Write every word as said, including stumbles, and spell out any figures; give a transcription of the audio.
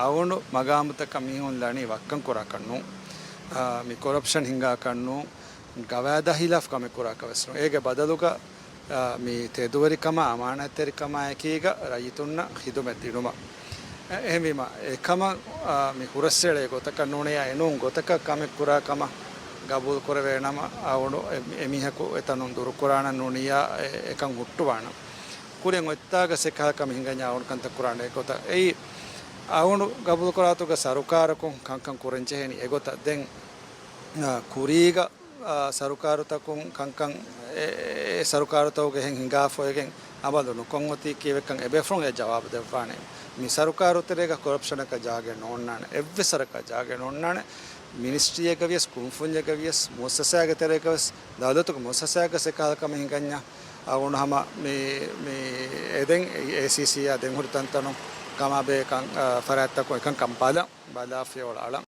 އަޅުގަނޑު މަގާމުތަކަށް މީހުން ލަނީ ވައްކަން ކުރާކަށް ނޫން. އާ، މި ކޮރަޕްޝަން ހިނގާކަށް ނޫން، ގަވާއިދާ ހިލާފް ކަމެއް ކުރާކަށް ވެސް ނޫން. އޭގެ ބަދަލުގަ، އާ، މި ތެދުވެރިކަމާ އަމާނާތްތެރިކަމާ އެކީގަ ރައްޔިތުންނަށް ޚިދުމަތް ދިނުމަށް. އެ، އެހެންވީމަ، އެކަމަށް، އާ، މި ހުރަސްއެޅޭ ގޮތަކަށް ނޫނިއްޔާ އެނޫން ގޮތަކަށް ކަމެއް ކުރާ ކަމަށް ގަބޫލު ކުރެވޭނަމަ، އަޅުގަނޑު އެ، އެމީހަކު އެތަނުން ދުރުކުރާނަން ނޫނިއްޔާ އެ، އެކަން ހުއްޓުވާނަން. ކުރިން އޮތްތާގަ ސެކަހަލަ ކަމެއް ހިނގަންޏާ އަޅުގަނޑު ކަންތައް ކުރާނެ ގޮތަށް. އެއީ އަޅުގަނޑު ގަބޫލުކުރާތުގަ ސަރުކާރަކުން ކަންކަން ކުރަން ޖެހޭނީ އެގޮތަށް. ދެން، އާ، ކުރީގަ، އާ، ސަރުކާރުތަކުން ކަންކަން އެ، އެ، އެ ސަރުކާރުތަކުގެ ހެން ހިނގާފައިގެން އަމަލު ނުކޮށް އޮތީކީ އެކަން އެބޭފުޅުން އެ ޖަވާބު ދެއްވާނެ. މި ސަރުކާރު ތެރޭގަ ކޮރަޕްޝަނަކަށް ޖާގައެއް ނޯންނާނެ. އެއްވެސް ސަރަކަށް ޖާގައެއް ނޯންނާނެ. މިނިސްޓްރީއެއްގަ ވިޔަސް، ކުންފުންޏެއްގަ ވިޔަސް، މުއައްސަސާގެ ތެރޭގަ ވެސް، ދައުލަތުގެ މުއައްސަސާގަ ސެކަހަލަ ކަމެއް ހިނގަންޏާ، އަޅުގަނޑު ހަމަ މި، މި އެދެން އޭސީސީއާ ދެން ހުރި ތަންތަނުން ކަމާބެހޭ ކަން، އާ، ފަރާތްތަކުން އެކަންކަން ބަލަން، ބަލާފިޔަވަޅު އަޅަން.